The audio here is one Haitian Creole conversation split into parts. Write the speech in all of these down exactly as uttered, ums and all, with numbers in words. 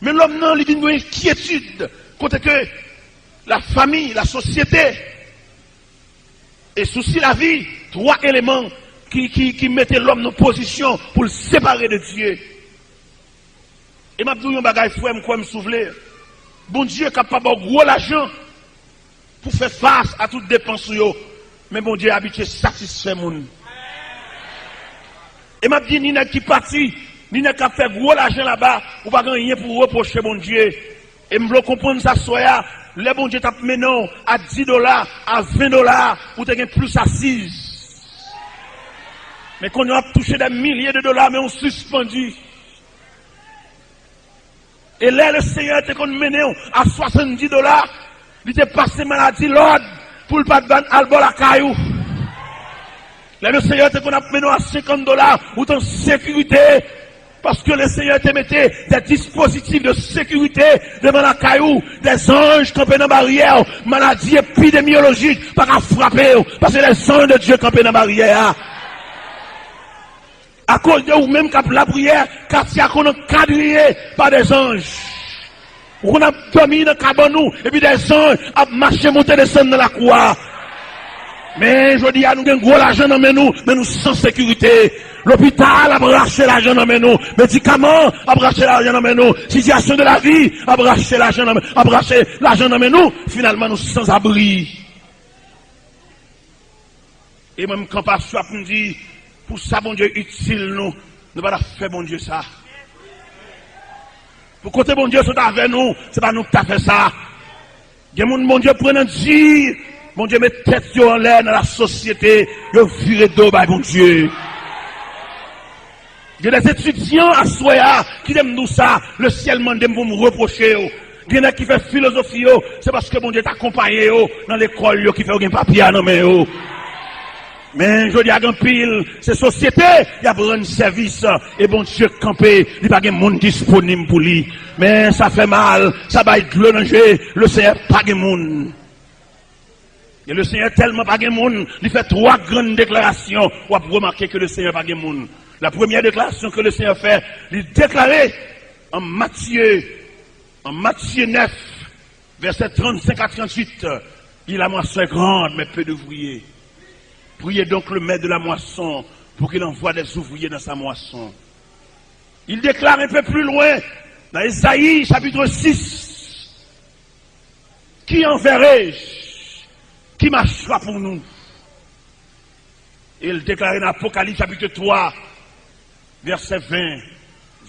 Men lòm nan, li vin gen enkyetid kote ke lafanmi, lasosyete e sousi lavi, twa eleman ki, ki, ki mete lòm nan pozisyon pou l separe de Dye. E m ap di w yon bagay, frè m, kwè m si w vle. Bondye kapab ba w gwo lajan pou fè fas a tout depans ou yo, men Bondye abitye satisfè moun. E m ap di, ni nèg ki pati, ni nèg k ap fè gwo lajan laba, ou pa gen anyen pou w repwoche Bondye. E m vle w konprann sa aswè a, lè Bondye t ap mennen w a dis dola, a ven dola, ou te gen plis asiz. Men kounye a w ap touche dè milye de dola, men w sispandi. E lè Lesenyè te konn mennen w a swasanndis dola, li te pase maladi lòd pou l pa t ban al bò lakay ou. Lè Lesenyè te konn ap mennen w a senkant dola, ou t an sekirite, paske Lesenyè te mete dè dispozitif de sekirite devan lakay ou, dè zanj kanpe nan baryè w, maladi epidemyolojik pa ka frape w, paske lè zanj de Dye kanpe nan baryè a. Akoz de ou menm k ap lapriyè, katye a konn ankadre pa dè zanj. Ou konn ap dòmi nan kabann ou, epi dè zanj ap mache monte desann nan lakou a. Men jodi a, nou gen gwo lajan nan men nou, men nou san sekirite. Lopital ap rache lajan nan men nou, medikaman ap rache lajan nan men nou, sitiyasyon de lavi ap rache lajan nan men, ap rache lajan nan men nou, finalman nou sanzabri. E mwen, m kanpe aswè a pou m di, pou sa Bondye itil nou, nou pa t ap fè Bondye sa. Pou kote Bondye sot avè nou, se pa nou ki ta fè sa. Gen moun Bondye pran nan di, Bondye met tèt yo anlè nan lasosyete, yo vire do bay Bondye. Gen dè etidyan aswè a, kite m di w sa, lesyèl mande m pou m repwoche yo. Gen nèg ki fè filozofi yo, se paske Bondye t akonpaye yo nan lekòl yo ki fè yo gen papye a nan men yo. Men jodi a gen anpil, se sosyete y ap rann sèvis, e Bondye kanpe, li pa gen moun disponib pou li. Men sa fè mal, sa bay dlo nan je, Lesenyè pa gen moun. E Lesenyè tèlman pa gen moun, li fè twa grann deklarasyon, w ap remake ke Lesenyè pa gen moun. La premyè deklarasyon ke Lesenyè fè, li deklare an Matye, an Matye nèf, vèsè trannsenk a trannwit, il, la moisson est grande, mais peu d'ouvriers. Priez donc le maître de la moisson pour qu'il envoie des ouvriers dans sa moisson. Il déclare un peu plus loin, dans Ésaïe chapitre six, qui enverrai-je? Qui marchera pour nous? Et il déclare dans Apocalypse chapitre trois, verset vingt,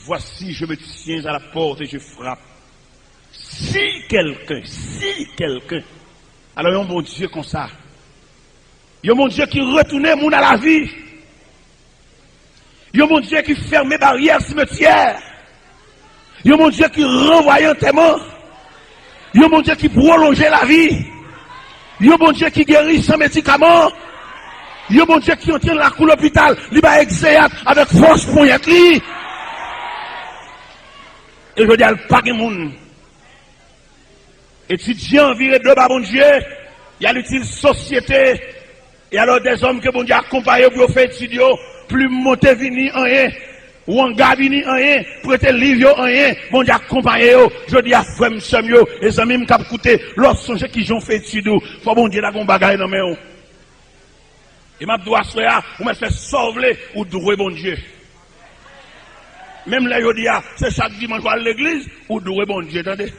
voici, je me tiens à la porte et je frappe. Si quelqu'un, si quelqu'un. Alò, yon Bondye konsa. Yon Bondye ki retounen moun a lavi. Yon Bondye ki fèmen baryè simetyè. Yon Bondye ki ranvwaye antèman. Yon Bondye ki pwolonje lavi. Yon Bondye ki geri san medikaman. Yon Bondye ki antre nan lakou lopital, li bay egzeyat avèk fòs ponyèt li. E jodi a, l pa gen moun. Etidyan vire do ba Bondye, y al itil sosyete. E alò, dèzòm ke Bondye akonpaye pou yo fè etid yo, plim monte vini anyen, wanga vini anyen, prete liv yo anyen, Bondye akonpaye yo. Jodi a, frè m, sè m yo, e zanmi m k ap koute, lè w sonje kijan w fè etid ou, fò Bondye ta gen yon bagay nan men w. E m ap di w aswè a, ou mèt fè sa w vle, ou dwe Bondye. Menm lè yo di a, se chak dimanch w al legliz, ou dwe Bondye, tande.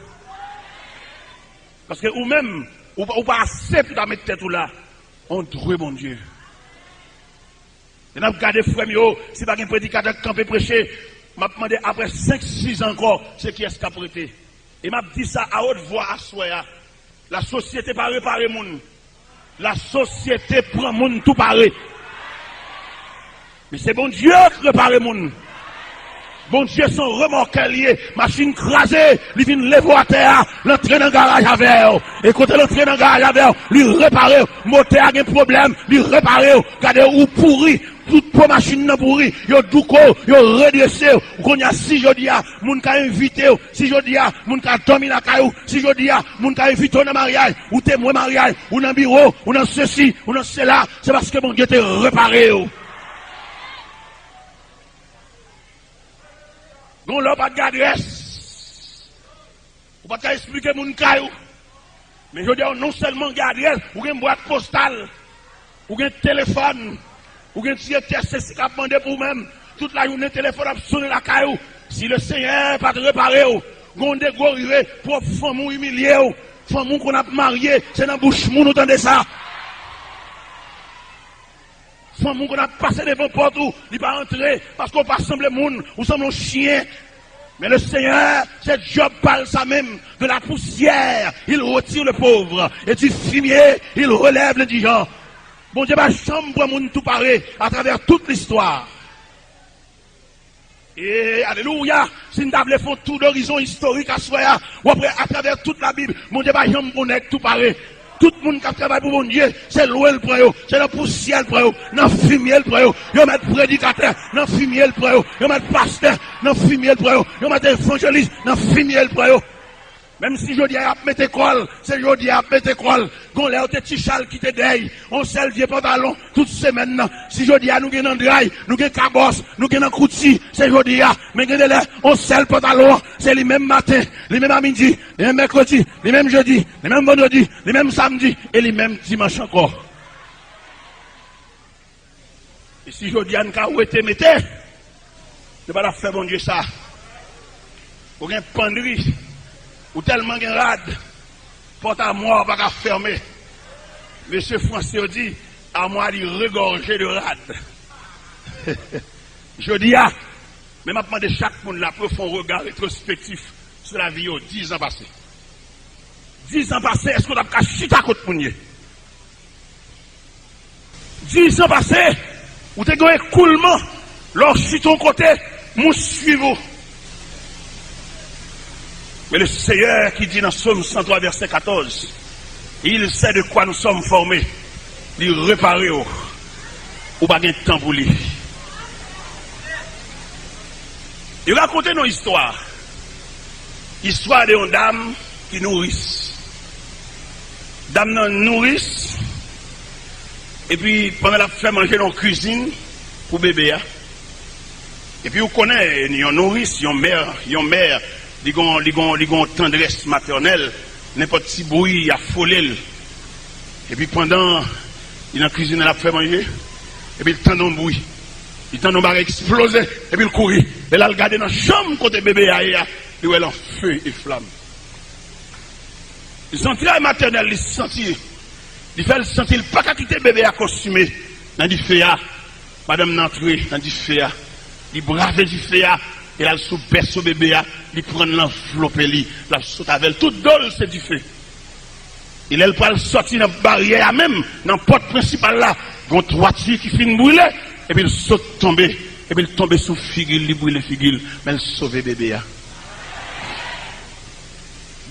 Paske ou menm, ou pa, ou pa ase pou ta met tèt ou la. On dwe Bondye. E n ap gade, frè m yo, si pa gen predikatè k kanpe preche, m ap mande, apre senk, sis an ankò, se kiyès k ap rete? E m ap di sa a wot vwa aswè a. Lasosyete pa repare moun. Lasosyete pran moun tou pare. Men se Bondye k repare moun. Bondye se yon remòkè l ye. Machin kraze, li vin leve w atè a, l antre nan garaj avè w. E kote l antre nan garaj avè w, li repare w. Motè a gen pwoblèm, li repare w. Gade ou pouri, tout po machin nan pouri, yo douko w, yo redrese w. Kounye a, si jodi a, moun ka envite w, si jodi a, moun ka dòmi lakay ou, si jodi a, moun ka envite w nan maryaj, ou temwen maryaj, ou nan biwo, ou nan sesi, ou nan sela, se paske Bondye te repare w. Gon lè w pa t gen adrès. Ou pa t ka esplike moun kay ou. Men jodi a, non sèlman w gen adrès, ou gen bwat postal, ou gen telefòn, ou gen direktè S E C k ap mande pou ou menm. Tout lajounen, telefòn ap sonnen lakay ou. Si Lesenyè pa t repare w, gen de gwo rive, pwòp fanmi w imilye w. Fanmi w konn ap marye, se nan bouch moun ou tande sa. Fanmi w konn ap pase devan pòt ou, li pa antre, paske w pa sanble moun, ou sanble yon chen. Men Lesenyè, se djòb pa l sa menm. De la poussière, il retire le pauvre, et du fumier, il relève l'indigent. Bondye pa janm pran moun tou pare atravè tout listwa. E, alelouya, si n ta vle fè yon tou dorizon istorik aswè a, w ap wè atravè tout Labib, Bondye pa janm pran nèg tou pare. Tout moun k ap travay pou Bondye, se lwen l pran yo, se nan pousyè l pran yo, nan fimye l pran yo. Yo mèt predikatè, nan fimye l pran yo. Yo mèt pastè, nan fimye l pran yo. Yo mèt evanjelis, nan fimye l pran yo. Menm si jodi a y ap mete kòl, se jodi a y ap mete kòl. Gon lè yo te ti chal ki te dèy, yon sèl vye pantalon tout semèn nan. Si jodi a nou gen nan dray, nou gen kabòs, nou gen nan kouti, se jodi a. Men gen de lè, yon sèl pantalon, se li menm maten, li menm a midi, li menm mèkredi, li menm jedi, li menm vandredi, li menm samdi, e li menm dimanch ankò. E si jodi a n ka wete mete, nou pa t ap fè Bondye sa. Ou gen pandri, ou tèlman gen rad, pòt amwa w pa ka fèmen. Mesye franse yo di, armoire li regorge de rad. Jodi a, men m ap mande chak moun la pou yo fè yon rega retwospektif sou lavi yo diz an pase. Diz an pase, èske w t ap ka chita kot moun ye? Diz an pase, ou te gen yon ekoulman, lè w chita yon kote, moun swiv ou. Men le Seyè ki di nan Sòm san twa vèsè katòz, il sait de quoi nous sommes formés. Li repare w. Ou pa gen tan pou li. Yo rakonte nou istwa. Istwa de yon dam ki nouris. Dam nan nouris, epi pandan l ap fè manje nan yon kizin pou bebe a. Epi ou konnen, yon nouris, yon mè, yon mè, li gon, li gon, li gon tandrès matènèl, nenpòt ti bri afole l. Epi pandan li nan kizin nan, l ap fè manje, epi l tande yon bri. Li tande yon bagay eksploze, epi l kouri. Lè l al gade nan chanm kote bebe a ye a, li wè l an fe e flam. Zantray matènèl li santi, li fè l santi l pa ka kite bebe a konsime nan dife a. Madanm nan antre nan dife a, li brave dife a, e l al sou bèso bebe a, li pran l anvlope li, l ap sot avè l, tout do l se dife. E lè l pral sòti nan baryè a menm, nan pòt prensipal la, gon twati ki fin brile, epi l sot tonbe, epi l tonbe sou figi l, li brile figi l, men l sove bebe a.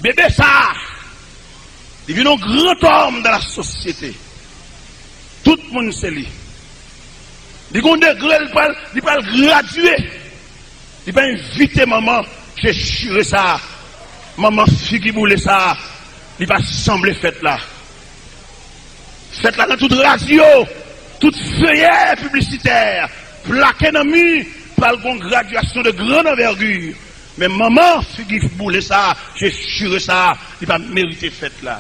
Bebe sa a, li vin yon gran òm dan la sosyete. Tout moun se li. Li gon degre, li pral, li pral gradye. Li pa envite manman dechire sa a, manman figi boule sa a. Li pa sanble fèt la. Fèt la nan tout radyo, tout feyè piblisitè, plake nan mi, pral gon gradyasyon de grande envergure. Men manman figi boule sa a, dechire sa a, li pa merite fèt la.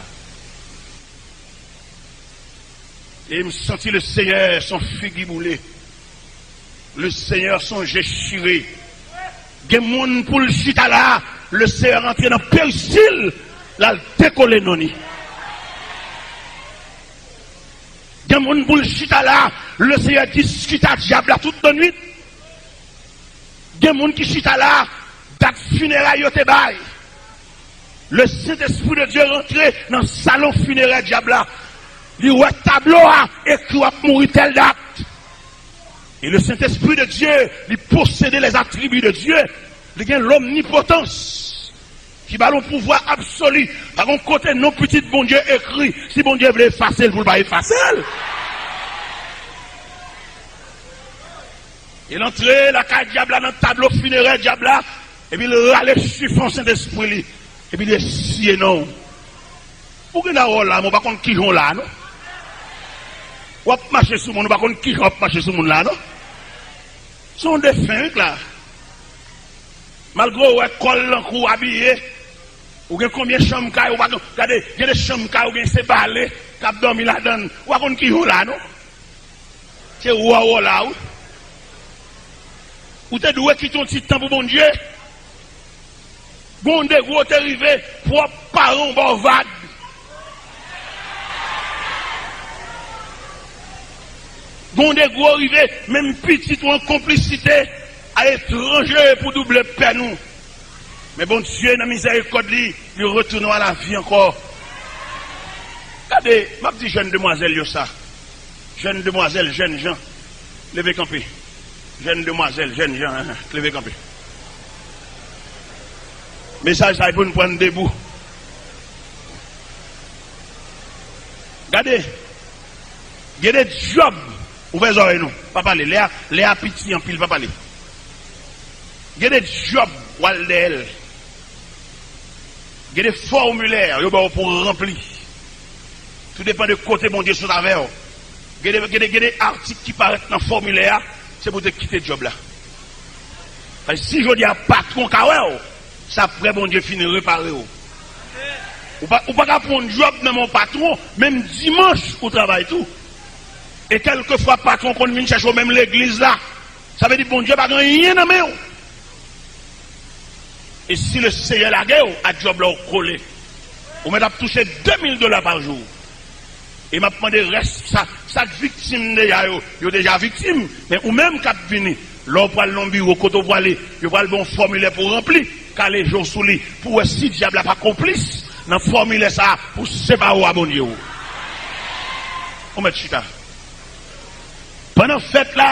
E m santi Lesenyè se yon figi boule. Lesenyè se yon je chire. Gen moun pou l chita la, Lesenyè rantre nan perisil, l al dekole non li. Gen moun pou l chita la, Lesenyè diskite ak dyab la tout lannwit. Gen moun ki chita la, dat fineray yo te bay. Le Sentespri de Dye rantre nan salon finerè dyab la. Li wè tablo a, ekri w ap mouri tèl dat. E le Sentespri de Dye, li posede les attributs de Dieu. Li gen lomnipotans ki ba l yon pouvwa absoli. Pa gon kote non pitit Bondye ekri, si Bondye vle efase l, pou l pa efase l. E l antre lakay dyab la, nan tablo finerè dyab la, epi l rale chifon Sentespri li, epi l esiye non w. Ou gen nan wòl la, men w pa konn kijan w la, non. W ap mache sou moun, ou pa konn kijan w ap mache sou moun la, non. Se yon defen, wi, k la. Malgre w wè kò l nan kou abiye, Ou gen konbyen chanm kay ou pa gen? Gade, gen de chanm kay ou gen se bale k ap dòmi ladan l. Ou pa konn ki jan w la, non? Se wòwò la, wi. Ou te dwe kite yon ti tan pou Bondye. Gon degre w te rive, pwòp paran w ba w vag. Gon degre w rive, menm pitit ou an konplisite a etranje pou double pèn ou. Men Bondye, nan mizèrikòd li, li retounen w a lavi ankò. Gade, m ap di jèn demwazèl yo sa. Jèn demwazèl, jèn jan, leve kanpe. Jèn demwazèl, jèn jan, leve kanpe. Mesaj sa e pou n pran debou. Gade, gen de djòb, ouvè zòrèy nou, pa pale. Lè a, lè a piti anpil, pa pale. Gen de djòb w al dèyè l. Gen de fòmilè yo ba w pou w ranpli. Tou depann de kote Bondye sot avè w. Gen de, gen de, gen de atik ki parèt nan fòmilè a, se pou w te kite djòb la. Paske si jodi a patwon ka wè w, se apre Bondye fin repare w. Ou pa, ou pa ka pran yon djòb nan men yon patwon, menm dimanch ou travay tou. E kèlkefwa patwon konn vin chèche w menm legliz la, sa vle di Bondye pa gen anyen nan men w. E si Lesenyè lage w, a djòb la ou kole. Ou mèt ap touche de mil dola pa jou. E m ap mande rès sa, sa k viktim deja yo, yo deja viktim. Men ou menm k ap vini, lè w pral nan yon biwo, kote w prale, yo pral ba w yon fòmilè pou w ranpli, kale je w sou li, pou w wè si dyab la pa konplis nan fòmilè sa a, pou separe w a Bondye w. Ou mèt chita. Pandan fèt la,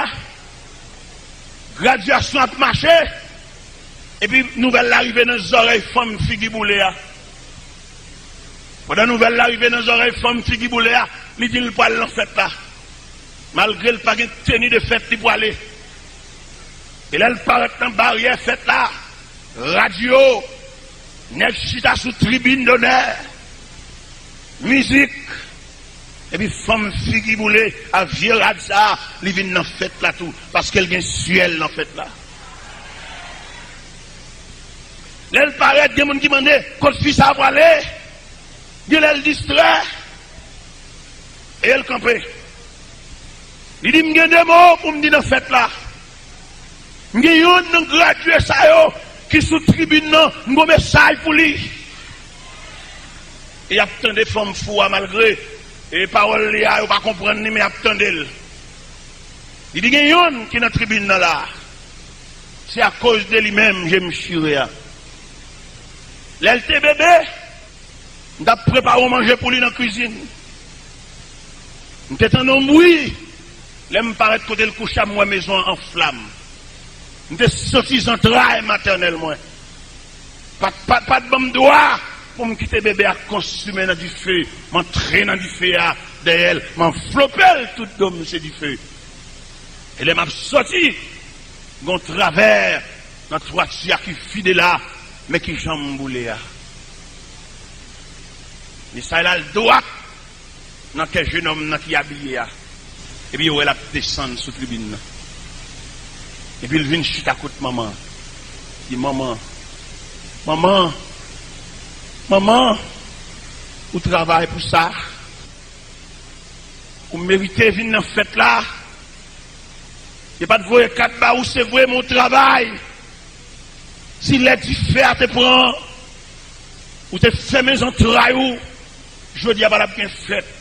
gradyasyon ap mache, epi nouvèl la rive nan zòrèy fanm figi boule a. Pandan nouvèl la rive nan zòrèy fanm figi boule a, li di l pral nan fèt la. Malgre l pa gen teni de fèt, li prale. E lè l parèt nan baryè fèt la, radyo, nèg chita sou tribin donè, mizik, epi fanm figi boule a vye rad sa a, li vin nan fèt la tou, paske l gen syèl nan fèt la. Lè l parèt, gen moun ki mande, "Kot fi sa a prale?" Gen lè l distrè, e l kanpe. Li di, "M gen de mo pou m di nan fèt la. M gen yonn nan gradye sa yo ki sou tribin nan, m gon mesaj pou li." E y ap tande fanm fou a, malgre e pawòl li a, yo pa konprann li, men y ap tande l. Li di, "Gen yonn ki nan tribin nan la. Se akoz de li menm je m chire a." Lè l te bebe, m t ap prepare yon manje pou li nan kwizin. M te tande yon bri. Lè m parèt kote l kouche a, m wè mezon an an flam. M te santi zantray matènèl mwen. Pa t, pa t, pa t ban m dwa pou m kite bebe a konsime nan dife. M antre nan dife a dèyè l, m anvlope l, tout do m se dife. E lè m ap soti, gon travè nan twati a ki vide la, men ki jan m boule a. Mesaj la al dwat nan kè jenòm nan ki abiye a. Epi yo wè l ap desann sou tribin nan. Epi l vin chita kot manman an. Di, "Manman, manman, manman, ou travay pou sa. Ou merite vin nan fèt la. Yo pa t voye kat ba ou, se vre, men ou travay. Si lè dife a te pran, ou te fèmen zantray ou, jodi a pa t ap gen fèt."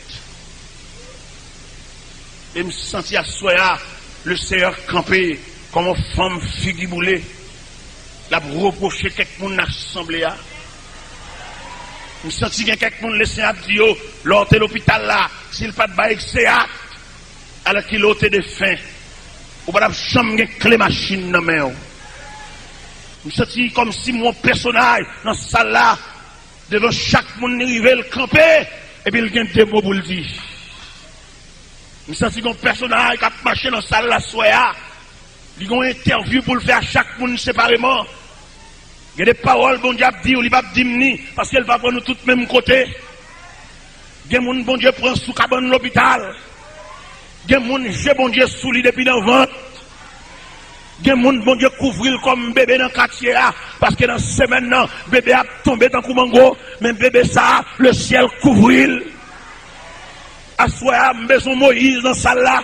E m santi aswè a, Leseyè kanpe kòm yon fanm figi boule. L ap repwoche kèk moun nan asanble a. M santi gen kèk moun Leseyè ap di yo, lè w te lopital la, si l pa t bay egzeyat, alèkile w te defen, ou pa t ap janm gen kle machin nan men w. M santi kòmsi m yon pèsonaj nan sal la, devan chak moun li rive, l kanpe, epi l gen de mo pou l di. M santi gen yon pèsonaj k ap mache nan sal la aswè a. Li gen yon entèvyou pou l fè a chak moun separeman. Gen de pawòl Bondye ap di w, li p ap di m ni, paske l pa pran nou tout menm kote. Gen moun Bondye pran sou kabann lopital. Gen moun je Bondye sou li depi nan vant. Gen moun Bondye kouvri l kòm bebe nan katye a, paske nan semèn nan, bebe a ap tonbe tankou mango, men bebe sa a, lesyèl kouvri l. Aswè a, m bezwen Moyiz nan sal la.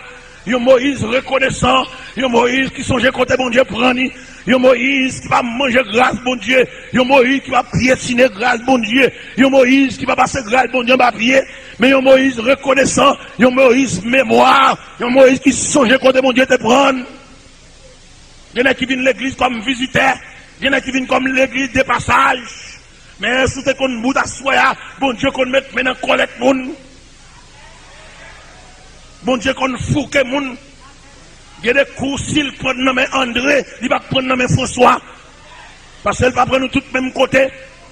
Yon Moyiz rekonesan, yon Moyiz ki sonje kote Bondye pran li, yon Moyiz ki pa manje gras Bondye, yon Moyiz ki pa pyetine gras Bondye, yon Moyiz ki pa pase gras Bondye anba pye, men yon Moyiz rekonesan, yon Moyiz memwa, yon Moyiz ki sonje kote Bondye te pran l. Gen nèg ki vin legliz kòm vizitè, gen nèg ki vin kòm legliz de pasaj. Men si w te konn bout aswè a, Bondye konn met men nan kòlèt moun. Bondye konn fouke moun. Gen de kou, si l pran nan men Andre, li p ap pran nan men Franswa. Paske l pa pran nou tout menm kote.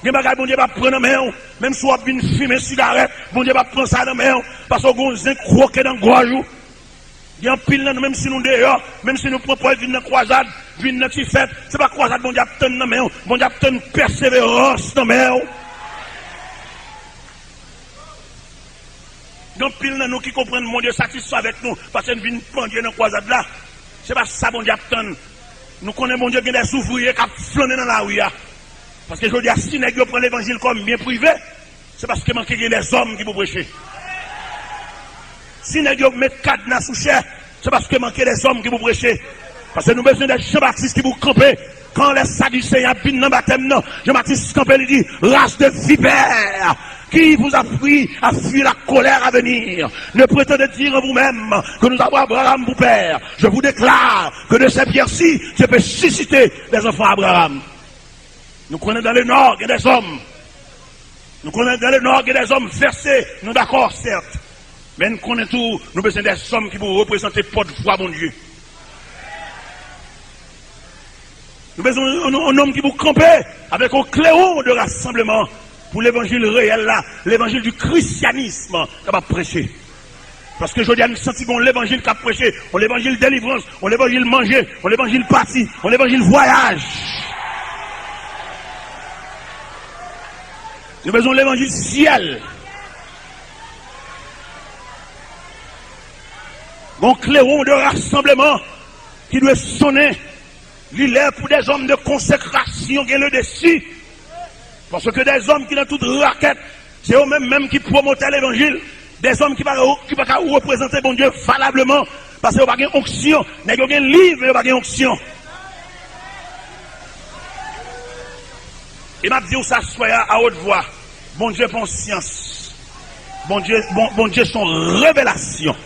Gen bagay Bondye p ap pran nan men w. Menm si w ap vin fimen sigarèt, Bondye p ap pran sa nan men w. Paske w gen yon zen kwoke nan gòj ou. Gen anpil nan nou, menm si nou deyò, menm si nou pran pòz vin nan kwazad, vin nan ti fèt, se pa kwazad Bondye ap tann nan men w. Bondye ap tann pèseverans nan men w. Gen anpil nan nou ki konprann Bondye satisfè avèk nou, paske n vin pandye nan kwazad la. Se pa sa Bondye ap tann. Nou konnen Bondye gen dè ouvriye k ap flannen nan lari a. Paske jodi a, si nèg yo pran levanjil kòm byen prive, se paske manke gen dèzòm ki pou preche. Si nèg yo met kadna sou chè, se paske manke dèzòm ki pou preche. Paske nou bezwen de Jan Batis ki pou kanpe. Quand les Sadducéens ap vin nan batèm nan, Jan Batis kanpe, li di, race de vipères, qui vous a pris à fuir la colère à venir? Ne prétendez dire en vous-même que nous avons Abraham pour père. Je vous déclare que de ces pierres-ci, Dieu peut susciter des enfants à Abraham. Nou konnen dans le nord gen dèzòm. Nou konnen dans le nord gen dèzòm vèse, nou dakò, sèt. Men n konnen tou, nou bezwen dèzòm ki pou reprezante pòtvwa Bondye. Nou bezwen yon, yon, yon nonm ki pou kanpe avèk yon klewon de rasanbleman pou levanjil reyèl la, levanjil di krisyanism kapab preche. Paske jodi a, nou santi gen yon levanjil k ap preche, yon levanjil delivrans, yon levanjil manje, yon levanjil pati, yon levanjil vwayaj. Nou bezwen yon levanjil syèl. Yon klewon de rasanbleman ki dwe sonnen. Li lè pou dèzòm de konsekrasyon gen le desi. Paske dèzòm ki nan tout rakèt, se yo menm menm ki pwomotè levanjil. Dèzòm ki pa, ki pa ka reprezante Bondye valableman. Paske yo pa gen onksyon. Nèg yo gen liv, men yo pa gen onksyon. E m ap di w sa aswè a, a wot vwa. Bondye pa yon syans. Bondye, bon, Bondye se yon revelasyon.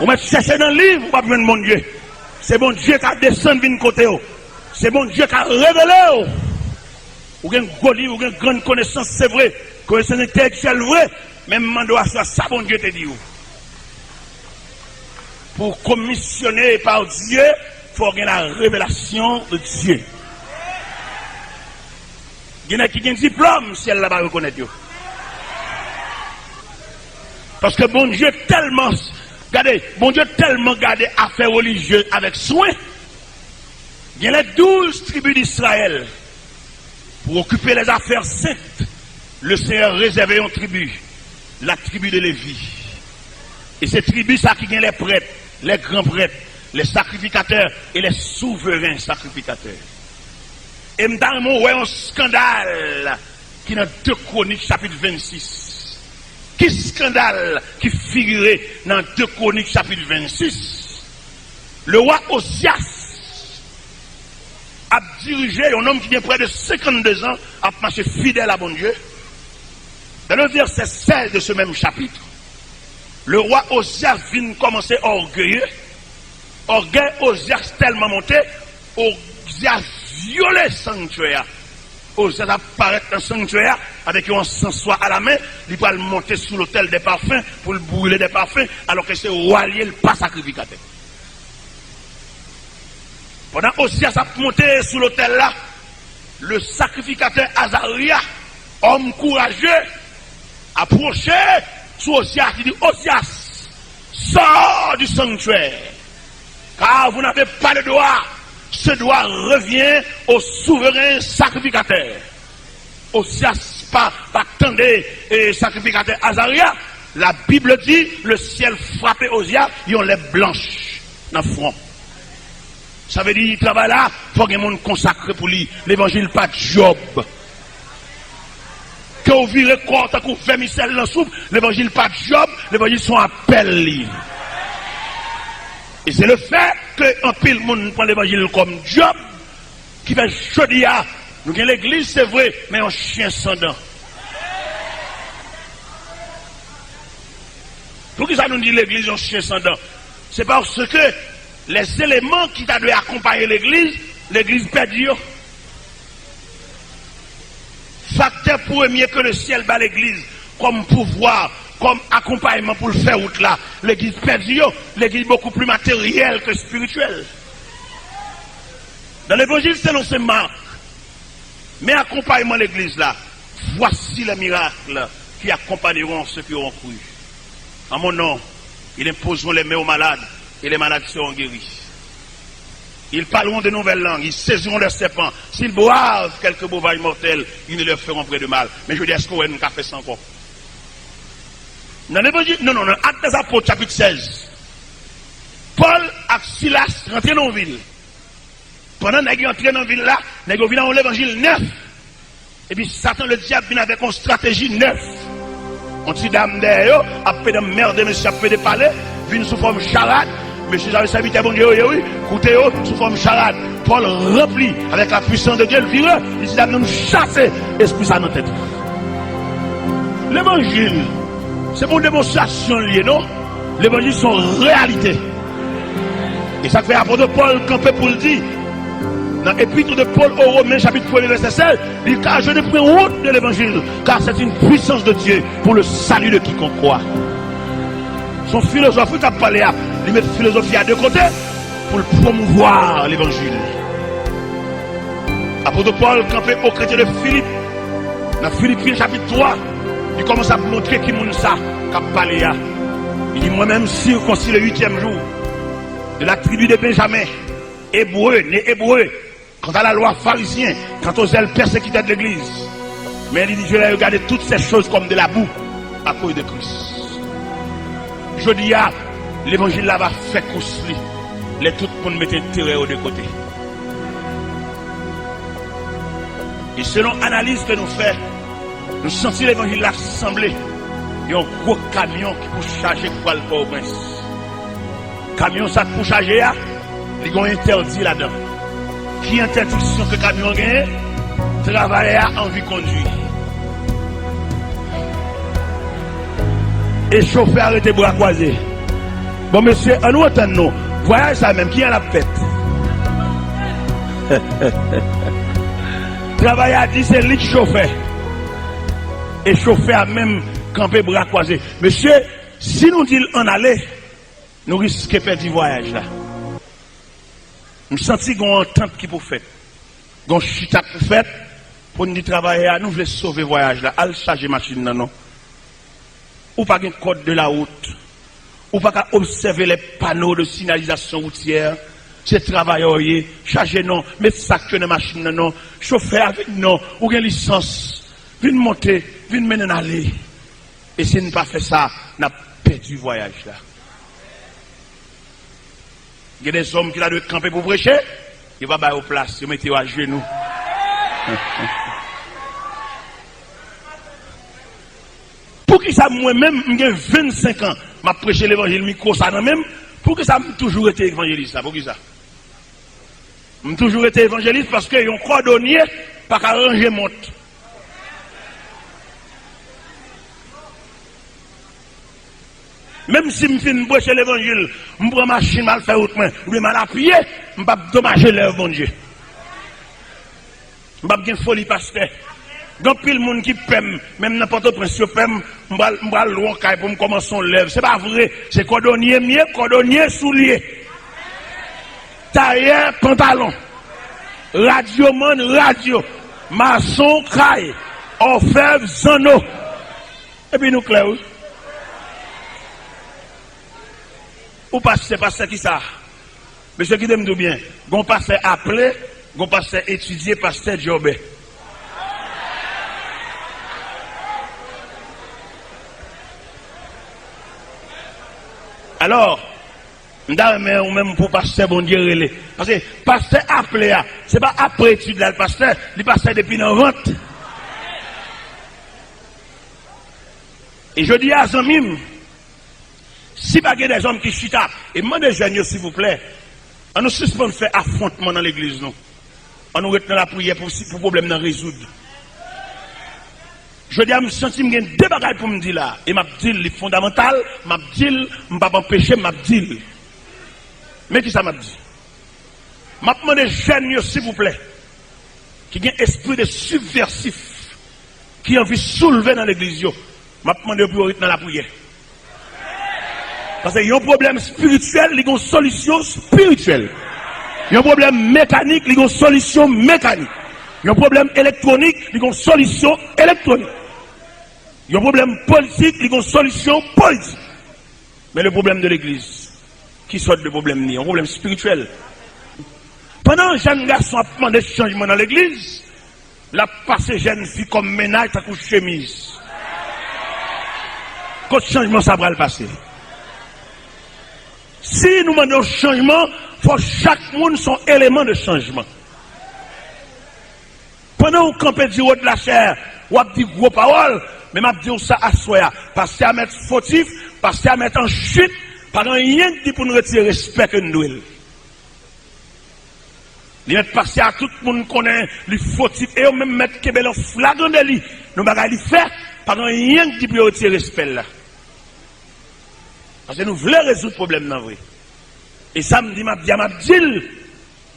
Ou mèt chèche nan liv, ou p ap jwenn Bondye. Se Bondye k ap desann vin kote w. Se Bondye k ap revele w. Ou gen gwo liv, ou gen grann konesans, se vre. Konesans entelektyèl vre. Men m mande w aswè a, sa Bondye te di w. Pou w komisyone pa Dye, fò w gen la revelasyon de Dye. Gen nèg ki gen diplòm, syèl la pa rekonèt yo. Paske Bondye tèlman, gade, Bondye tèlman gade afè relijye avèk swen. Gen les douze tribus d'Israël. Pour occuper les affaires saintes, le Seigneur réservait une tribu, la tribu de Lévi. E se tribi sa ki gen les prêtres, les grands prêtres, les sacrificateurs et les souverains sacrificateurs. E m ta renmen w wè yon eskandal ki nan de Kwonik chapit vennsis. Ki eskandal ki figire nan de Kwonik chapit vennsis? Le roi Ozyas ap dirije, yon nonm ki gen près de cinquante-deux ans, ap mache fidèl a Bondye. Dans le verset seize de ce même chapitre, le roi Ozyas vin kòmanse ògeye. Ògèy Ozyas tèlman monte, Ozyas vyole sanktyè a. Ozyas ap parèt nan sanktyè a avèk yon ansanswa a la men, li pral monte sou lotèl dè pafen pou l brile dè pafen, alò ke se wa l ye, l pa sakrifikatè. Pandan Ozyas ap monte sou lotèl la, le sacrificateur Azariah, homme courageux, apwoche sou Ozyas, li di, Ozyas, sors du sanctuaire, car vous n'avez pas le droit, ce droit revient au souverain sacrificateur. Ozyas pa, pa tande, e, sakrifikatè Azarya. La Bible dit, le ciel frappé Ozyas, yon lèp blanch nan fwon. Sa vle di, travay la, fò gen moun konsakre pou li. Levanjil pa djòb. Ke w vire kò w tankou vèmisèl nan soup, levanjil pa djòb, levanjil se yon apèl li. E se le fè ke anpil moun pran levanjil kòm djòb, ki fè jodi a, nou gen legliz, se vre, men yon chen san dan. Poukisa nou di legliz yon chen san dan? Se paske les éléments ki ta dwe akonpaye legliz, legliz pèdi yo. Faktè premye ke lesyèl ba legliz kòm pouvwa, kòm akonpayman pou l fè wout la, legliz pèdi yo. Legliz bokou pli materyèl ke espirityèl. Dans l'évangile selon saint Marc, men akonpayman legliz la. Voici les miracles qui accompagneront ceux qui auront cru. En mon nom, ils imposeront les mains aux malades et les malades seront guéris. Ils parleront de nouvelles langues, ils saisiront leurs serpents. S'ils boivent quelques breuvages mortels, ils ne leur feront point de mal. Men jodi a, èske w wè nou ka fè sa ankò? Nan levanjil, non, non, nan Actes des Apôtres, chapit sèz, Pòl ak Silas rantre nan yon vil. Pandan nèg yo antre nan vil la, nèg yo vin ak yon levanjil nèf. Epi Satan Ledyab vin avèk yon estrateji nèf. Yon ti dam dèyè yo, ap pede anmède mesye, ap pede pale, vin sou fòm charad. Mesye sa yo sèvitè Bondye yo ye, wi. Koute yo, sou fòm charad. Pòl ranpli avèk la pwisans de Dye, l vire, li di dam nan, m chase espri sa nan tèt ou. Levanjil, se pou demonstrasyon l ye, non? Levanjil se yon reyalite. E sa k fè apot Pòl kanpe pou l di, nan Épître de Paul aux Romains, chapit premye, vèsè sèz, li ka, je ne point honte de l'évangile, car c'est une puissance de Dieu pour le salut de quiconque croit. Se yon filozòf, wi, k ap pale a. Li met filozofi a de kote pou l pwomouvwa levanjil. Apot Pòl kanpe o kretyen de Filip, nan Filipyen chapit twa, li kòmanse ap montre ki moun sa k ap pale a. Li di, moi-même circoncis le huitième jour, de la tribu de Benjamin, hébreu, né hébreu, quant à la loi pharisien, quant au zèle persécuteur de l'église. Men li di, je les regarde toutes ces choses comme de la boue à cause de Christ. Jodi a, levanjil la va fè kous li, lè tout moun mete enterè yo de kote. E selon analiz ke nou fè, nou santi levanjil la sanble yon gwo kamyon ki pou chaje k pral Pòtoprens. Kamyon sa k pou chaje a, li gen yon entèdi ladan. Ki entèdiksyon ke kamyon an genyen? Travayè a anvi kondui. E chofè a rete bra kwaze. Bon, mesye, ann nou antann nou. Vwayaj sa menm, kijan l ap fèt? Travayè a di se li k chofè. E chofè a menm kanpe bra kwaze. Mesye, si nou di l ann ale, nou riske pèdi vwayaj la. M santi gon antant ki pou fèt. Gon chita k pou fèt pou n di travayè a, nou vle sove vwayaj la, al chaje machin nan non. Ou pa gen code de la route. Ou pa ka obsève les panneaux de signalisation routière. Se travayè w ye. Chaje non. Met sak yo nan machin nan non. Chofè a, vin non. Ou gen lisans. Vin monte. Vin mennen n ale. E si n pa fè sa, n ap pèdi vwayaj la. Gen de zòm ki ta dwe kanpe pou preche, yo pa ba yo plas, yo mete yo ajenou. Poukisa mwen menm, m gen vennsenk an, m ap preche levanjil, mikwo sa nan men m, poukisa m toujou rete evanjelis la? Poukisa? M toujou rete evanjelis paske yon kòdonye pa ka ranje mont. Menm si m fin preche levanjil, m pran machin, m al fè wout mwen, oubyen m al apye, m p ap domaje lèv Bondye. M p ap gen foli pastè. Gen anpil moun ki pè m, menm nan Pòtoprens yo pè m, m pral, m pral lwe yon kay pou m kòmanse yon lèv. Se pa vre, se kòdonye m ye, kòdonye soulye. Tayè pantalon. Radyomann radyo. Mason kay. Òfèv zanno. Epi nou klè, wi. Ou pastè, pastè kisa? Mesye, kite m di w byen. Gon pastè aple, gon pastè etidye, pastè djòbè. Alò, M ta renmen ou menm pou pastè Bondye rele. Paske pastè aple a, se pa apre etid la l pastè, li pastè depi nan vant. E jodi a, zanmi m, si pa gen dèzòm ki chita, e m mande jèn yo, silvouplè, ann nou sispann fè afwontman nan legliz nou. Ann nou ret nan lapriyè pou, pou pwoblèm nan rezoud. Jodi a, m santi m gen de bagay pou m di la, e m ap di l, li fondamantal, m ap di l, m p ap anpeche, m ap di l. Men ki sa m ap di. M ap mande jèn yo, silvouplè, ki gen espri de sibvèsif, ki anvi soulve nan legliz yo, m ap mande yo pou yo ret nan lapriyè. Paske yon pwoblèm espirityèl, li gon solisyon espirityèl. Yon pwoblèm mekanik, li gon solisyon mekanik. Yon pwoblèm elektwonik, li gon solisyon elektwonik. Yon pwoblèm politik, li gon solisyon politik. Men le problème de l'église, ki sòt de pwoblèm li ye? Yon pwoblèm espirityèl. Pandan jèn gason ap mande chanjman nan legliz, l ap pase jèn fi kòm mennaj tankou chemiz. Kot chanjman sa pral pase? Si nou mande yon chanjman, fò chak moun se yon eleman de chanjman. Pandan w kanpe du haut de la chair, w ap di gwo pawòl, men m ap di w sa aswè a. Pastè a mèt fotif, pastè a mèt an chit, pa gen anyen k di pou n retire respè ke n dwe l. Li mèt pase a tout moun konnen li fotif, e yo menm mèt kenbe l an flagran deli nan bagay li fè, pa gen anyen k di pou yo retire respè l la. Paske nou vle rezoud pwoblèm nan vre. E sa m di, m ap di a, m ap di l.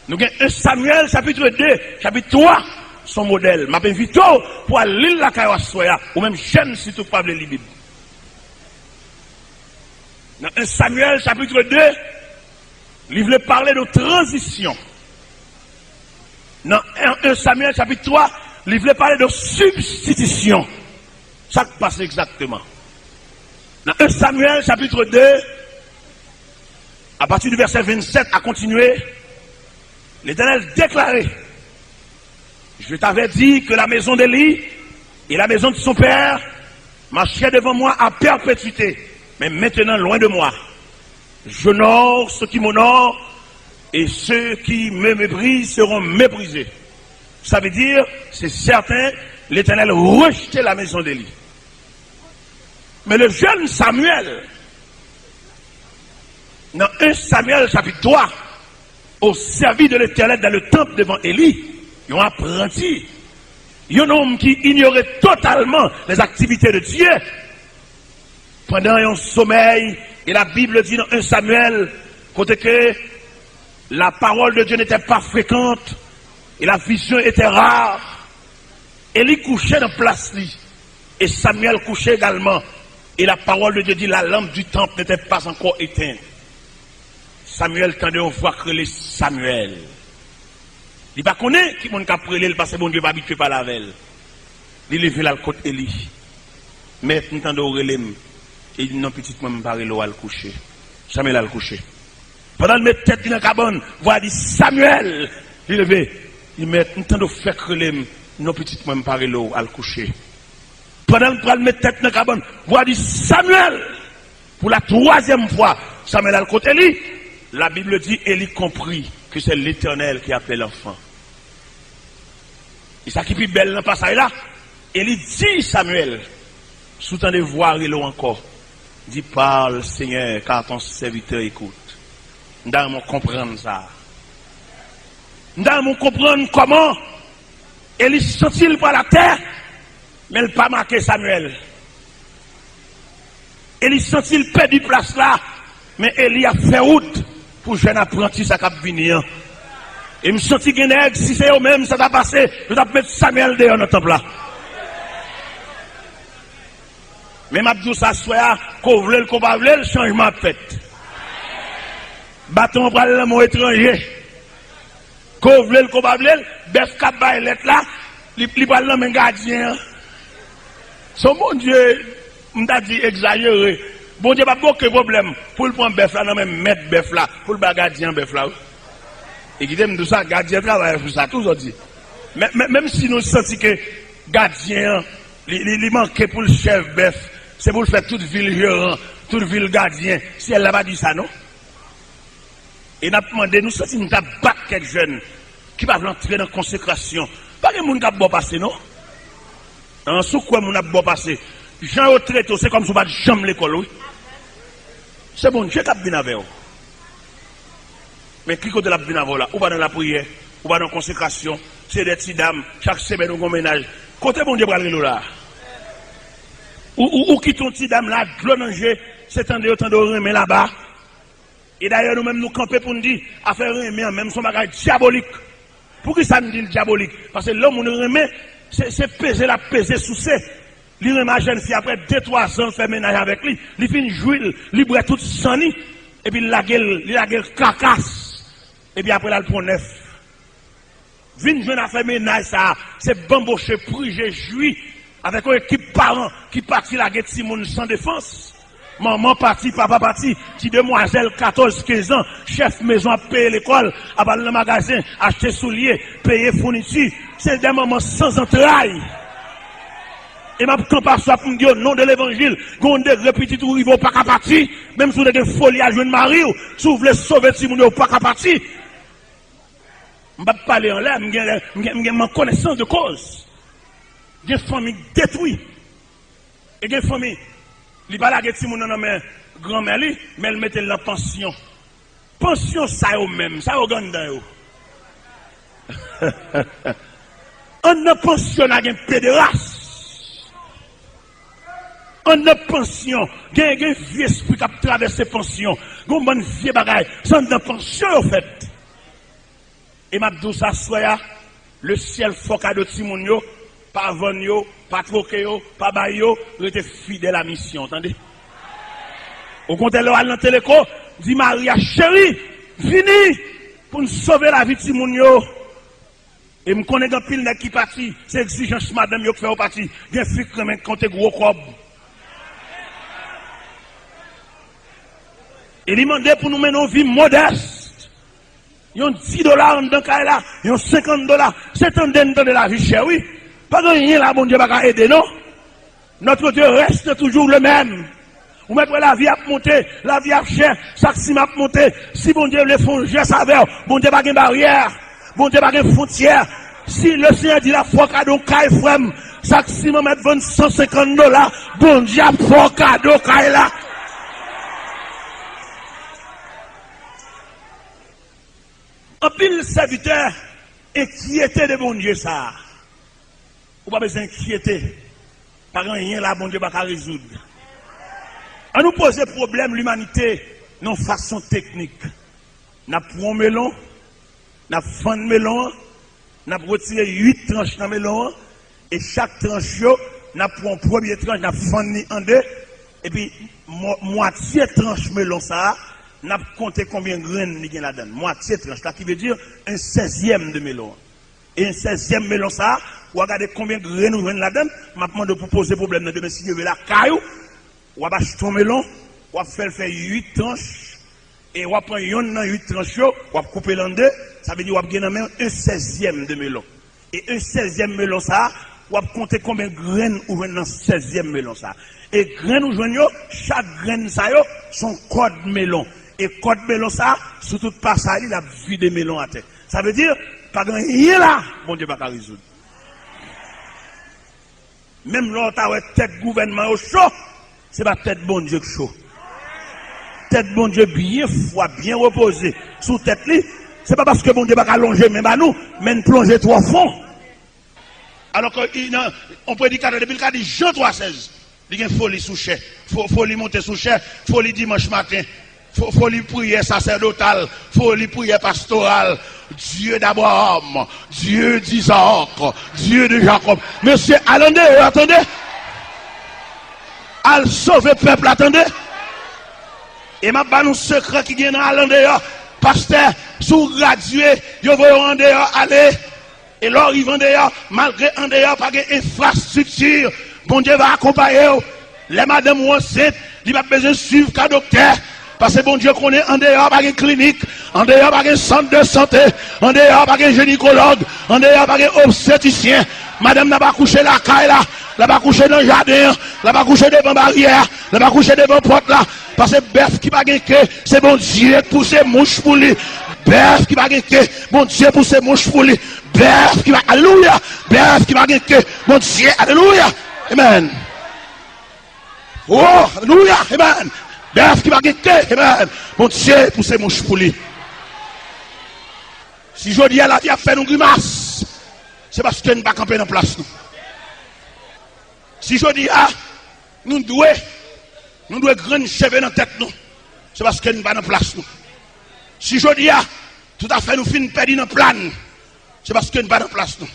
Nou gen en Samyèl chapit de, chapit twa, se yon modèl. M ap envite w pou al li l lakay ou aswè a, ou menm jèn sitou k pa vle li Bib. Nan en Samyèl chapit de, li vle pale de tranzisyon. Nan en, en Samyèl chapit twa, li vle pale de sibstitisyon. Sa k pase egzakteman? Nan en Samyèl chapit de, à partir du verset vingt-sept à continuer, Letènèl deklare, Je t'avais dit que la maison d'Élie et la maison de son père marchaient devant moi à perpétuité, mais maintenant loin de moi. J'honore ceux qui m'honorent et ceux qui me méprisent seront méprisés. Sa vle di, se sèten, Letènèl rejte la maison d'Élie. Men le jeune Samuel, nan en Samyèl chapit twa, au service de l'Éternel dans le temple devant Élie, yon apranti, yon nonm ki inyore totalman les activités de Dieu, pandan yon somèy, e la Bib di nan en Samyèl, kote ke la parole de Dieu n'était pas fréquente, et la vision était rare, Élie kouche nan plas li, et Samuel couchait également, et la parole de Dieu dit, la lampe du temple n'était pas encore éteinte. Samuel tande yon vwa k rele Samuel. Li pa konnen ki moun k ap rele l, paske Bondye pa abitye pale avè l. Li leve l al kot Eli. Mèt, m tande w rele m. E li di, non, pitit mwen, m pa rele w al kouche. Samuel al kouche. Pandan l met tèt li nan kabann, vwa di, Samuel! Li leve. Li, mèt, m tande w fèk rele m. Non, pitit mwen, m pa rele w al kouche. Pandan l pral met tèt nan kabann, vwa di, Samuel! Pour la troisième fois, Samuel al kot Eli. La Bible dit, Eli comprit que c'est l'Éternel qui appelait l'enfant. E sa ki pi bèl nan pasaj la, Eli di Samuel, si w tande vwa rele w ankò, di, parle, Seigneur, car ton serviteur écoute. M ta renmen w konprann sa. M ta renmen w konprann kòman Eli santi l pral atè, men l pa make Samuel. Eli santi l pèdi plas la, men Eli ap fè wout pou jèn apranti sa k ap vini an. E m santi gen nèg, si se yo menm, sa ta pase, yo t ap met Samuel deyò nan tanp la. Men m ap di w sa aswè a, ke w vle l, ke w pa vle l, chanjman ap fèt. Baton an pral nan men yon etranje. Ke w vle l, ke w pa vle l, bèf k ap bay lèt la, li, li pral nan men gadyen an. Se yon Bondye, m ta di, egzajere. Bondye p ap gen okenn pwoblèm pou l pran bèf la nan men mèt bèf la, pou l ba gadyen an bèf la, wi. E kite m di w sa, gadyen an travay pou sa tou, sa w di. Men, men, menm si nou santi ke gadyen an, li, li, li manke pou l chèf bèf, se pou l fè tout vi l jeran, tout vi l gadyen, syèl la pa di sa, non. E n ap mande, nou santi n t ap bat kèk jèn ki pa vle antre nan konsekrasyon. Pa gen moun k ap bò pase, non. An, si w kwè moun ap bò pase, jan yo trete w, se kòmsi w pa t janm lekòl, wi. Se Bondye k ap vin avè w. Men ki kote l ap vin avè w la? Ou pa nan lapriyè, ou pa nan konsekrasyon, se de ti dam, chak semèn ou gon mennaj. Kote Bondye pral rele w la? Ou, ou, ou kite yon ti dam la, dlo nan je, se tande yo tande w renmen laba. E dayè, nou menm, nou kanpe pou n di, afè renmen an menm, se yon bagay dyabolik. Poukisa n di l dyabolik? Paske lè yon moun renmen, se, se peze l ap peze, souse. Li renmen a jèn fi, apre de, twa zan, l fè mennaj avèk li, li fin jwi l, li bwè tout san li, epi l lage l, li lage l kakas, epi apre l al pran nèf. Vin jwenn afè mennaj sa a, se banboche, prije, jwi, avèk yon ekip paran ki pati lage timoun san defans. Manman pati, papa pati, ti demwazèl katòz, kenz an, chèf mezon ap peye lekòl, ap al nan magazen, achte soulye, peye founiti. Se de manman san zantray. E m ap kanpe aswè pou m di, o non de levanjil, gen yon degre pitit ou rive, ou pa ka pati, menm si w te gen foli al jwenn mari w, si w vle sove timoun yo, ou pa ka pati. M p ap pale anlè, m gen, m gen, m gen, m an konesans de koz. Gen fanmi k detwi. E gen fanmi, li pa lage timoun nan nan men granmè li, men l mete l nan pansyon. Pansyon sa yo menm, sa yo gen anndan yo? Anndan pansyon nan gen pederas. Anndan pansyon, gen, gen vye espri k ap travèse pansyon. Gen yon bann vye bagay, se anndan pansyon yo fèt. E m ap di w sa aswè a, lesyèl fè w kado timoun yo, pa vann yo, pa twoke yo, pa bay yo, rete fidèl a misyon, tande. Okontrè, lè w al nan Teleko, di mari a, cheri, vini pou n sove lavi timoun yo. E m konnen gen anpil nèg ki pati, se egzijans madanm yo k fè yo pati. Gen fi k renmen konte gwo kòb. E li mande pou nou mennen yon vi modès. Yon dis dola anndan kay la, yon senkant dola. Se tande n tande lavi chè, wi. Pa gen anyen la Bondye pa ka ede, non. Notre Dieu reste toujours le même. Ou mèt wè lavi ap monte, lavi ap chè, sak siman ap monte. Si Bondye vle fè yon jès avè w, Bondye pa gen baryè, Bondye pa gen fwontyè. Si le Senyè di l ap fè w kado yon kay, frè m, sak siman mèt vann san senkant dola, Bondye ap fè w kado kay la. Anpil sèvitè enkyete de Bondye sa a. Ou pa bezwen enkyete. Pa gen anyen la Bondye pa ka rezoud. An nou poze pwoblèm limanite nan yon fason teknik. N ap pran yon melon, n ap fann melon an, n ap retire uit tranch nan melon an, e chak tranch yo, n ap pran yon premye tranch, n ap fann li an de, epi mwa-, mwatye tranch melon sa a, n ap konte konbyen grenn li gen ladan l. Mwatye tranch la, ki vle di un seizième de melon an. E sèzyèm melon sa a, w a gade konbyen grenn ou jwenn ladan l. M ap mande w pou poze pwoblèm nan demen, si Dye vle, lakay ou. W ap achte yon melon, w ap fè l fè uit tranch, e w ap pran yonn nan uit tranch yo, w ap koupe l an de, sa vle di w ap gen nan men w un sèzyèm de melon. E un sèzyèm melon sa a, w ap konte konbyen grenn ou jwenn nan sèzyèm melon sa a. E grenn ou jwenn yo, chak grenn sa yo, se yon kòd melon. E kòd melon sa a, sou tout pasaj li, l ap vide melon atè. Sa vle di, pa gen anyen la, Bondye pa ka rezoud. Menm lè w ta wè tèt gouvènman yo cho, se pa tèt Bondye k cho. Tèt Bondye byen fwa, byen repoze sou tèt li. Se pa paske Bondye pa ka lonje men ba nou, men n plonje twò fon. Alò ke, i, nan, yon predikatè, depi l ka di Jan twa sèz, li gen foli sou chè. Fo-, foli monte sou chè, foli dimanch maten, fo-, foli priyè sasèdotal, foli priyè pastoral. Dieu d'Abraham, Dieu d'Isaac, Dieu de Jacob. Mesye, al andeyò, tande. Al sove pèp la, tande. E m ap ba nou sekrè ki gen nan al andeyò. Pastè, si w gradye, yo voye w andeyò, ale. E lè w rive andeyò, malgre andeyò pa gen enfrastrikti, Bondye va akonpaye w. Lè madanm ou ansent, li p ap bezwen swiv ka doktè. Paske Bondye konnen andeyò pa gen klinik, andeyò pa gen sant de sante, andeyò pa gen jenikològ, andeyò pa gen obstetisyen. Madanm nan ap akouche lakay la, l ap akouche nan jaden an, l ap akouche devan baryè a, Lè pa kouche devan pòt la, paske bèf ki pa gen ke, se Bondye k pouse mouch pou li. Bèf ki pa gen ke, Bondye pouse mouch pou li. Bèf ki pa, alelouya, bèf ki pa gen ke, Bondye, alelouya, amen. Oh, alelouya, amen. Bèf ki pa gen ke, amen. Bondye pouse mouch pou li. Si jodi a lavi ap fè nou grimas, se paske n pa kanpe nan plas nou. Si jodi a nou dwe, nou dwe grenn cheve nan tèt nou, se paske n pa nan plas nou. Si jodi a tout afè nou fin pèdi nan plan, se paske n pa nan plas nou.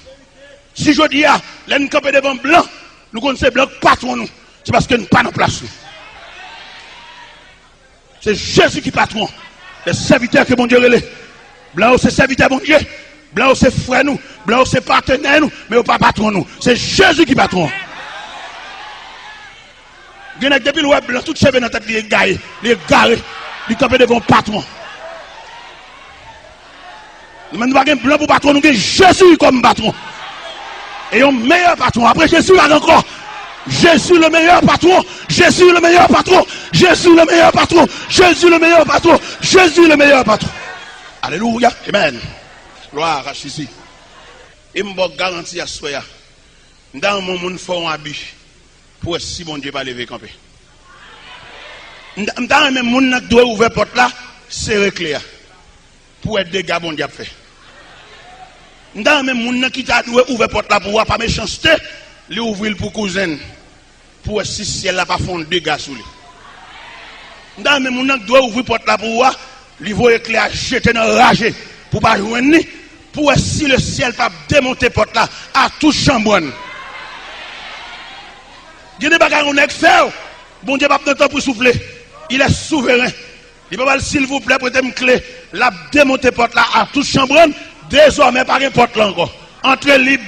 Si jodi a lè n kanpe devan blan, nou konn se blan k patwon nou, se paske n pa nan plas nou. Se Jezi ki patwon. Lè sèvitè ke Bondye rele. Blan yo se sèvitè Bondye. Blan yo se frè nou. Blan yo se patenè nou. Men yo pa patwon nou. Se Jezi ki patwon. Gen nèg depi l wè blan tout cheve nan tèt li egare. Li egare. Li kanpe devan yon patwon. Nou menm nou pa gen blan pou patwon, nou gen Jezi kòm patwon. E yon meyè patwon. Apre Jezi pa gen ankò. Jezi le meyè patwon. Jezi le meyè patwon. Jezi le meyè patwon. Jezi le meyè patwon. Jezi le meyè patwon. Alelouya. Amen. Glwa a Jezi. E m ba w garanti aswè a. M ta renmen yon moun fè yon abi pou wè si Bondye pa leve kanpe. M ta, m ta renmen moun nan k dwe ouvè pòt la, sere kle a. Pou wè dega Bondye ap fè. M ta renmen moun nan ki ta dwe ouvè pòt la pou ou a pa mechanste, li ouvri l pou kouzen l. Pou wè si syèl la pa fè yon dega sou li. M ta renmen moun nan k dwe ouvri pòt la pou ou a, li voye kle a jete nan raje, pou pa jwenn li, pou wè si le syèl pa demonte pòt la a tout chanbrann. Gen de bagay yon nèg fè yo, Bondye p ap nan tan pou soufle. Il est souverain. Li pa pral silvouplè prete m kle. L ap demonte pòt la a tout chanbrann. Dezòmè pa gen pòt la ankò. Antre lib.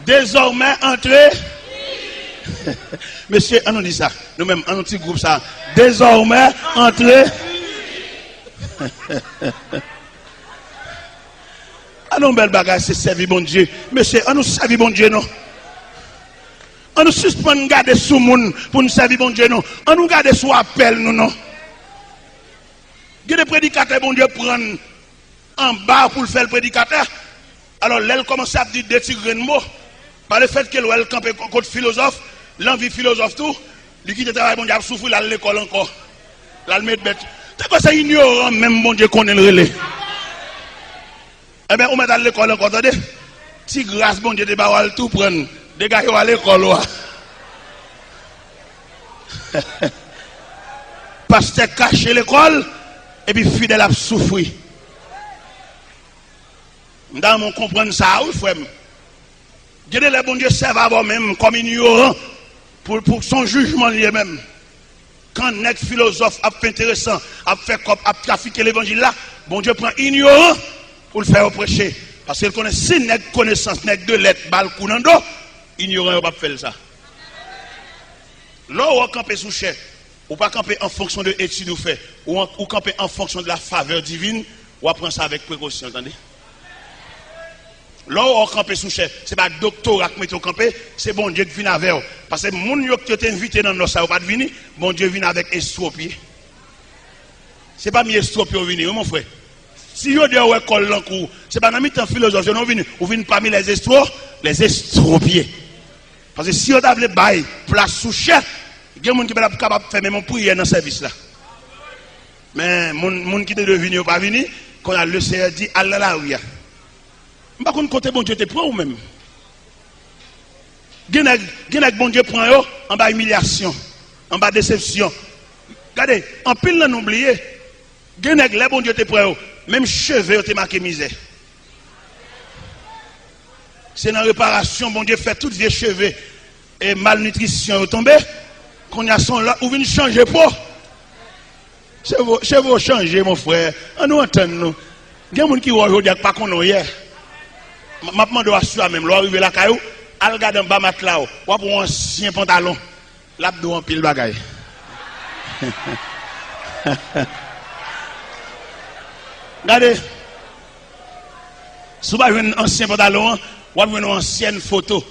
Dezòmè antre. Mesye, ann nou di sa. Nou menm, ann nou ti gwoup sa. Dezòmè antre. An nou bèl bagay, se sèvi Bondye. Mesye, an nou sèvi Bondye non. An nou sispann gade sou moun pou n sèvi Bondye non. An nou gade sou apèl nou non. Gen de predikatè Bondye pran anba pou l fè l predikatè. Alò, lè l kòmanse ap di de ti grenn mo, pa lefètke l wè l kanpe ko-, kot filozòf, l anvi filozòf tou, li kite travay Bondye ap soufri, l al lekòl ankò. L al met bèt. Tankou se inyoran menm Bondye konnen l rele. Enben, ou mèt al lekòl ankò, tande. Ti gras Bondye te ba w a, l tou pran l. Degaje w a lekòl ou a. Pastè kache lekòl, epi fidèl ap soufri. M ta renmen w konprann sa a, wi, frè m. Gen de lè Bondye sèvi avè w menm kòm inyoran pou, pou se yon jijman l ye menm. Kan nèg filozòf ap fè enteresan, ap fè kòb, ap trafike levanjil la, Bondye pran inyoran pou l fè yo preche. Paske l konnen si nèg konesans, nèg de lèt ba l kou nan do, inyoran yo p ap fè l sa. Lè w wè w kanpe sou chè, ou pa kanpe an fonksyon de etid ou fè, ou an, ou kanpe an fonksyon de la favè divin, w ap pran sa avèk prekosyon, tande. Lè w wè w kanpe sou chè, se pa doktora k mete w kanpe, se Bondye k vin avè w. Paske moun yo k yo te envite nan nò sa yo pa t vini, Bondye vin avèk estwopye. Se pami estwopye w vini, wi, mon frè. Si Jodè wè kò l nan kou w, se pa nan mitan filozòf yo non w vini, ou vin pami lèzestwo, lèzestwopye. Paske si yo ta vle bay plas sou chè, gen moun ki pa t ap kapab fè menm yon priyè nan sèvis la. Men, moun, moun ki te dwe vini yo pa vini, kounye a, Lesenyè di, al nan lari a. M pa konn kote Bondye te pran w menm. Gen nèg, gen nèg Bondye pran yo anba imilyasyon, anba desepsyon. Gade, anpil nan nou bliye. Gen nèg, lè Bondye te pran yo, menm cheve yo te make mizè. Se nan reparasyon Bondye fè tout vye cheve e malnitrisyon yo tonbe. Kounye a se yon lòt, ou vin chanje po. Cheve w, cheve w chanje, mon frè. Ann nou antann nou. Gen moun ki wè w jodi a k pa konnen w yè. M, m ap mande w aswè a menm, lè w rive lakay ou, al gade anba matla w, w ap wè yon ansyen pantalon. L ap di w anpil bagay. Gade, si w pa jwenn ansyen pantalon an, W ap jwenn yon ansyèn foto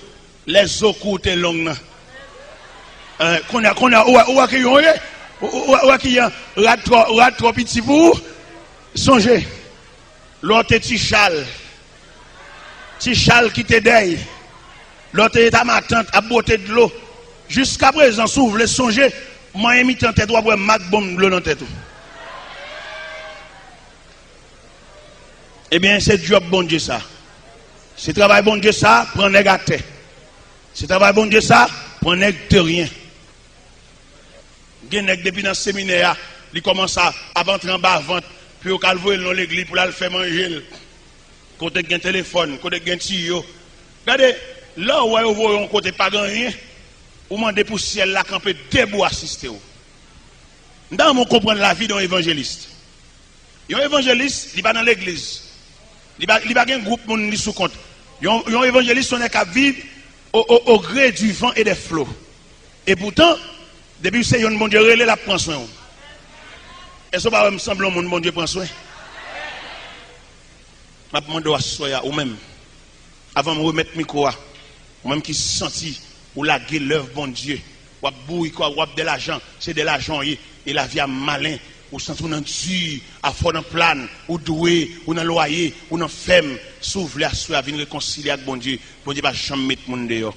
lè zo kou w te long nan. Eh, kounye a, kounye a, ou wè, ou wè ki yon ye? Ou, ou, ou wè ki yon rad twò, rad twò piti pou ou? Sonje, lè w te ti chal, ti chal ki te dèy, lè w te eta matant ap bwote dlo. Jiska prezan, si w vle sonje, manyen mitan tèt ou, w ap wè mak bonm dlo nan tèt ou. Ebyen, se djòb Bondye sa. Se travay Bondye sa, pran nèg atè. Se travay Bondye sa, pran nèg de ryen. Gen nèg depi nan seminè a, li kòmanse ap antre anba vant, pou yo ka al voye l nan legliz pou l al fè manje l. Kote k gen telefòn, kote k gen tiyo. Gade, lè w wè yo voye w yon kote pa gen anyen, ou mande pou syèl la kanpe debou asiste w. M ta renmen w konprann lavi de yon evanjelis. Yon evanjelis, li pa nan legliz. Li pa, li pa gen gwoup moun li sou kont. Yon, yon evanjelis, se yon nèg k ap viv au, au, au gré du vent et des flots. E poutan, depi se youn Bondye rele, l ap pran swen w. Èske w pa wè m sanble yon moun Bondye pran swen? M ap mande w aswè a, ou menm, avan m remèt mikwo a, ou menm ki santi ou lage lèv Bondye, w ap bourike, w ap, w ap dèlajan, se dèlajan w ye, e lavi a malen, ou santi w nan di, afè w nan plàn, ou dwe, ou nan lwaye, ou nan fèm, si w vle aswè a vin rekonsilye ak Bondye, Bondye pa janm met moun deyò.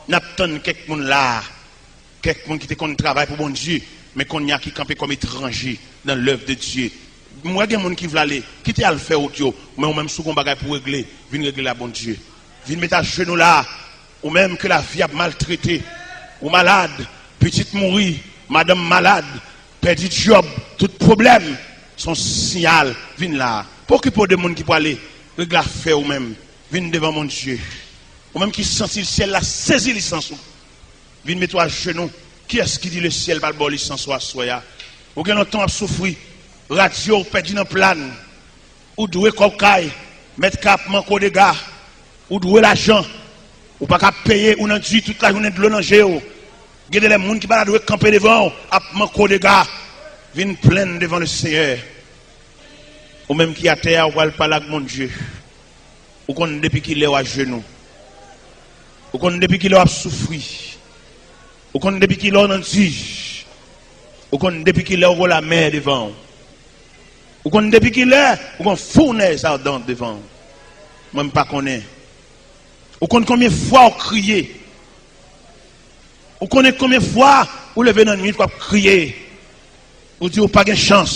N ap tann kèk moun la a. Kèk moun ki te konn travay pou Bondye, men kounye a ki kanpe kòm etranje nan lèv de Dye. M wè gen moun ki vle ale, kite al fè wout yo, men ou menm si w gen yon bagay pou w regle, vin regle l a Bondye. Vin met ajenou la, ou menm ke lavi ap maltrete, ou malad, pitit mouri, madanm malad, pèdi djòb, tout pwoblèm, se yon siyal, vin la. Pa okipe w de moun ki prale, regle afè w menm, vin devan Bondye. Ou menm ki santi syèl la sezi lisans ou. Vin mete w ajenou. Kiyès ki di lesyèl pral ba w lisans ou aswè a? Ou gen lontan w ap soufri. Radyo w pèdi nan plàn. Ou dwe kòb kay. Mèt kay ap manke w dega. Ou dwe lajan. Ou pa ka peye, ou nan di tout lajounen dlo nan je w. Gen de lè moun ki pa ta dwe kanpe devan w ap manke w dega. Vin plenn devan Lesenyè. Ou menm ki atè a, ou pral pale ak Bondye. Ou konn depi kilè w ajenou. Ou konn depi kilè w ap soufri. Ou konn depi kilè w nan dij. Ou konn depi kilè w gen lamè devan w. Ou konn depi kilè w gen founèz adan devan w. Mwen, m pa konnen. Ou konn konbyen fwa w kriye. Ou konnen konbyen fwa ou leve nan nuit w ap kriye. Ou di ou pa gen chans.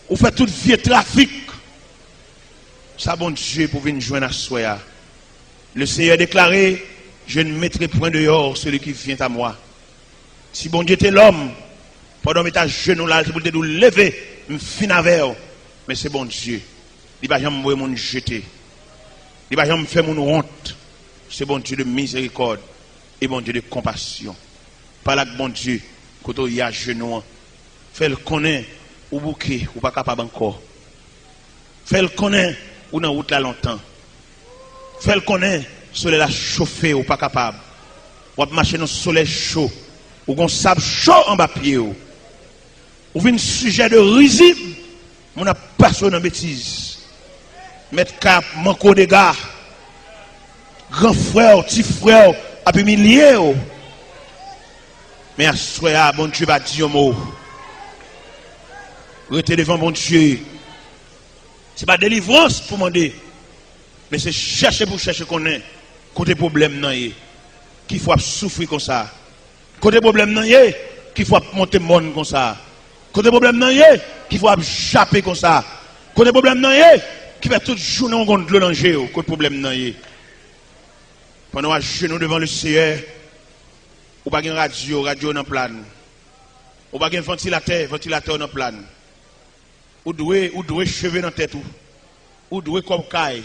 Ou fè tout vye trafik. Sa Bondye pou vin jwenn aswè a. Le Seigneur déclaré, je ne mettrai point dehors celui qui vient à moi. Si Bondye te lòm, pandan w met ajenou la, li te pou l te di w leve, m fin avè w. Men se Bondye. Li pa janm voye moun jete. Li pa janm fè moun wont. Se Bondye de mizerikòd e Bondye de konpasyon. Pale ak Bondye kote w ye ajenou an. Fè l konnen ou bouke, ou pa kapab ankò. Fè l konnen ou nan wout la lontan. Fè l konnen solèy la chofe, ou pa kapab. W ap mache nan solèy cho. Ou gen sab cho anba pye w. Ou vin sijè de rizib. Moun ap pase w nan betiz. Mèt kay ap manke w dega. Gran frè w, ti frè w ap imilye w. Men aswè a, Bondye pa di yon mo. Rete devan Bondye. Se pa delivrans pou mande, men se chèche pou chèche konnen kote pwoblèm nan ye. Ki fè w ap soufri konsa? Kote pwoblèm nan ye? Ki fè w ap monte mòn konsa? Kote pwoblèm nan ye? Ki fè w ap jape konsa? Kote pwoblèm nan ye? Ki fè tout jounen w gon dlo nan je w? Kote pwoblèm nan ye? Pandan w ajenou devan Leseyè, ou pa gen radyo, radyo nan plàn. Ou pa gen vantilatè, vantilatè w nan plàn. Ou dwe, ou dwe cheve nan tèt ou. Ou dwe kòb kay.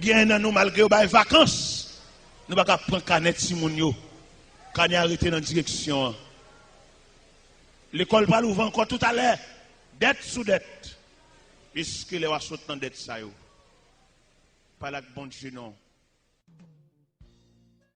Gen nan nou, malgre yo bay vakans, nou pa ka pran kanè timoun yo. Kanè a rete nan direksyon an. Lekòl pral ouvè ankò toutalè. Dèt sou dèt. Jiske lè w a sot nan dèt sa yo. Pale ak Bondye non.